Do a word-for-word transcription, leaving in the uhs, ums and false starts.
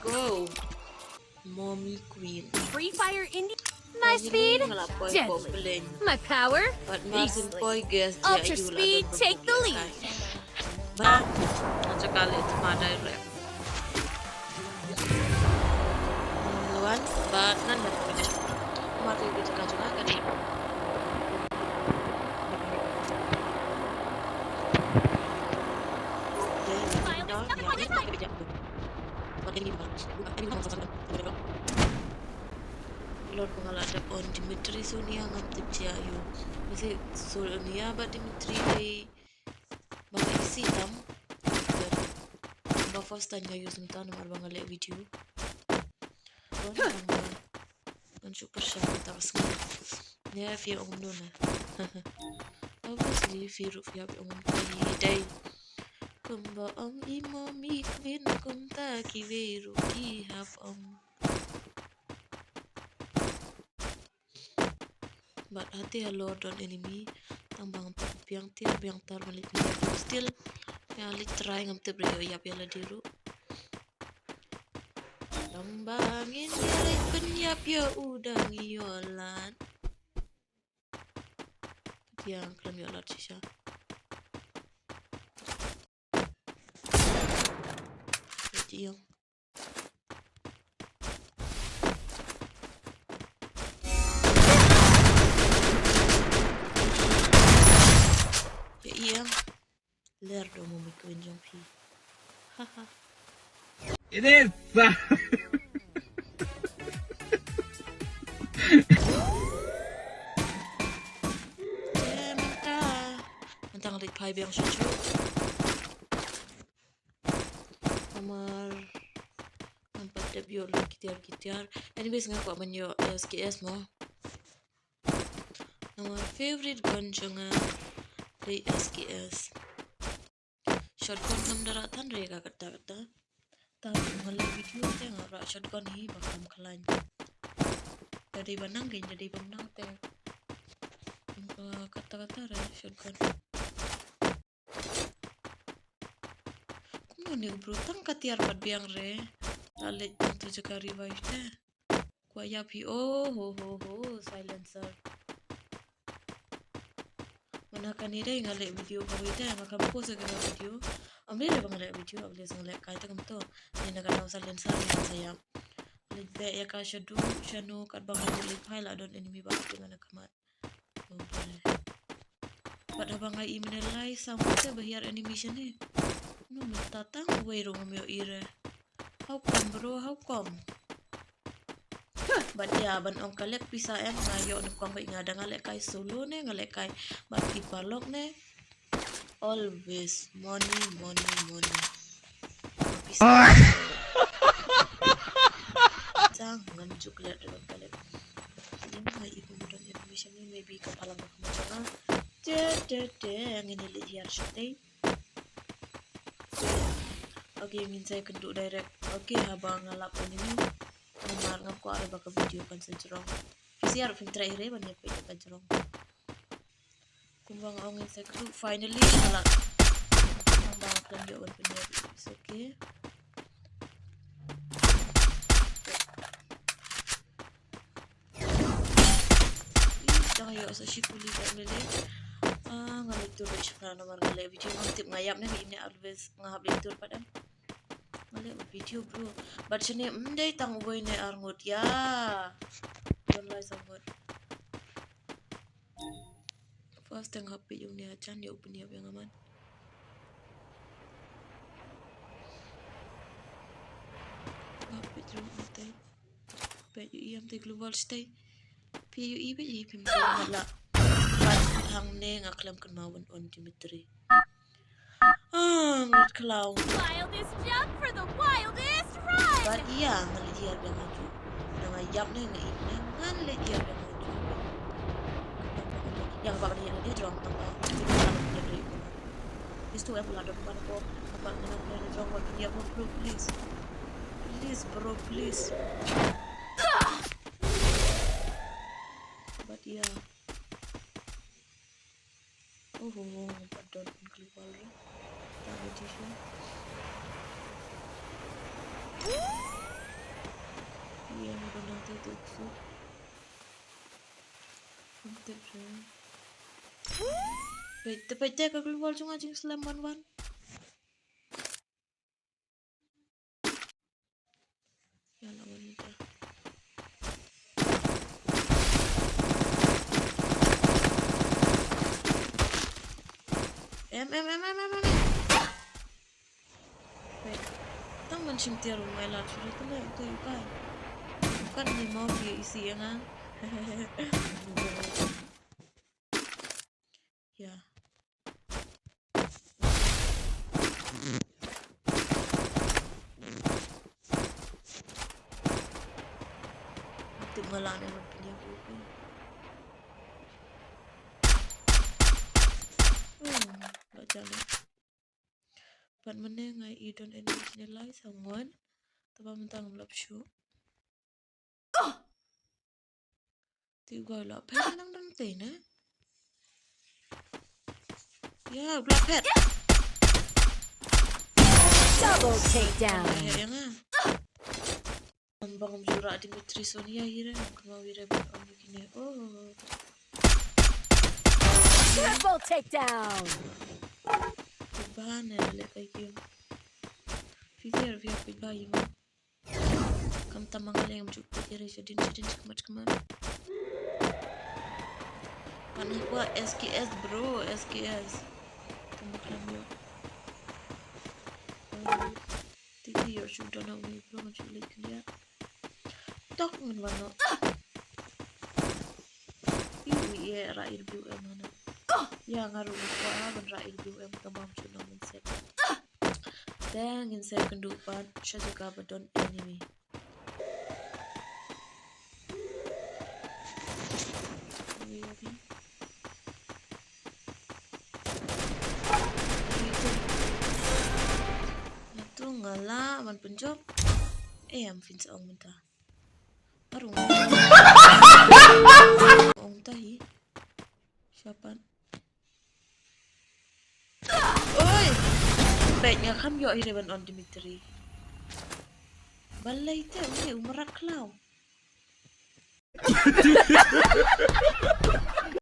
Go. Mommy Queen. Free Fire Indie. My speed, deadly. My power, beastly. Ultra speed, take the lead. Ba, nga jaka leh tma direct. Lawan ba nan ba kane. Mar te kita jaka kane. Lord, ba nga la dep on Dimitri, Sonia ngam tip jia ïa u. Masi Sonia bad Dimitri dei ba nga isi tam. Ba first time nga use mynta namar ba nga leh video. Don ba ngan shu pyrshah mynta ba sngi. Ne phi ong kumno ne? Obviously phi ruh phi hap ong kumta hi dei. Kumba ong i Mommy Queen kumta kiwei ruh ki hap ong. Bad hate halor don enemy. Tang ba ngam tip biang tiar biang tar ban leit pynïap. Still nga leit try, ngam tip re ïoh ïap ïa lade ruh. Tang ba ngin ïa leit pynïap ïa u dang ïoh lad. Dia khlem ïoh lad shisha. Ïa. Ïa, ïa. Ler do mo mi kwin jong phi. Haha. It is. Mynta nga leit phai biang shuh shuh. Namar ngam pat dep ïoh loot ki tiar ki tiar. Anyways, nga kwah ban ïoh S K S mo. Namar favorite gun jong nga dei S K S. Shotgun ngam da rah than re ka katta katta. Tang ba nga leh video te nga rah shotgun hi ba kam khlaiñ. Da dei ba nang kein, da dei ba nang te. Ba katta katta re shotgun. Kumno ne u bro tang ka tiar pat biang re. La leit tang tu jaka revive te. Kwah ïap hi, oh ho ho ho, silencer. Mana kane dei nga leh video kawei te, nga kam post ïa kane video. Ym dei ba nga leh video, at least nga leh kai te kumto. Ni na ka daw silencer ni sa ïap. Leit beh ïa ka shaduh shano katba nga leit phai la don enemy ba hap ïa nga na khmat. Bad haba nga i mynne lai saw te ba hiar animation hi. No mynta tang uwei ruh ngam ïohi re. How come bro, how come? Bad ïa ban ong ka lek pisa em, nga ïoh nyngkong bad nga dang nga lehkai solo ne nga lehkai bad ki paralok ne. Always money, money, money. Pisa. Sa ngam ju klet ruh ka lek. Ïa nga i pun don information ni, maybe ka palang ka khmat jong nga. Te te te ngin ïa leit hiar shatei. Okay, ngin sa ïakynduh direct. Okay, haba nga lap enemy. Namar ngam kwah re ba ka video kan sa jrong. Phi sa ïa ruh phim treh hi re ban ïa peit ka jrong. Kumba nga ong ngin sa ïakynduh, finally nga la. Tang ba nga khlem ïoh ban pynïap. It's okay. Ih, tang ïoh sa shi kuli ka M L A. Ah, nga leit tur bad shipra namar nga leh video ngam tip nga ïap ne, nga im ne always nga hap leit tur pat em. Nga leh video bro. Bad shane ym dei tang uwei ne ar ngut ïa. Don lai sa ngut. First te nga hap peit ïa une ha jan ïa u pynïap ïa nga man. Nga hap peit ruh nga te. Peit ïa i am te global stay. Peit ïa i, peit ïa i, phim la. Pat hangne nga khlem kynmaw ban on Dimitri. Ah, ngut khlaw. Wildest jump for the wildest ride. Bad ïa nga leit hiar biang ha ju. Nga ïap ne nga im ne nga leit hiar biang ha ju. Ïa ba ka ïa ne jrong tang ba. Is tu em la dok ban ko. Ba ka ïa ne jrong ba ïa bro, please. Please bro, please. Bad ïa. Oh, oh, oh, pat don global re. Tang ïa ti shu. Te tu su. Ante pre. Peit te, peit te ka global jong nga jingslem wan wan. Ïa la wan mynta. Em, em, em, em, em, em. Wait. Tang ban shim tiar u ngai lad shuh te le, te u kai. Kan ni mo phi isi ïa nga. Ïa. Tip nga la ne ban pynïap ïa u. Hmm, la jam. Pat mynne nga i don enemies ne lai sa ngon. Te ba mynta ngam lap shuh. Ti u guy u la phet nang dang te ne. Ïa, u la phet. Double takedown. Ïa, ïa nga. Ngam bang ngam ju rah Dimitri Sonia hi re, ngam kynmaw hi re ban on ïa kine. Oh. Triple takedown. Phi ba ne leh ka game. Phi tiar phi phi ba ïa nga. Kam tam ma nga leh ngam ju peit ïa re shadien shadien shikmat shikmat. Pan ha kwah S K S bro, S K S. Kam ba klam ïoh. Ti ti ïoh shu don ha une bro, ngam shu leit khyndiat. Tok ngan wan noh. Ïoh ïa rah ïa W M hana. Ïa nga ruh nga kwah ban rah ïa W M, tang ba ngam shu noh mynset. Te ngin sa ïakynduh pat sha jaka ba don enemy. Natu nga lah ban pynjop. Eh, am phin sa ong mynta. Arung. Ong tahi. Shapan. Oi. Peit nga kham ïoh hi re ban on Dimitri. Balei te uni u mrad khlaw.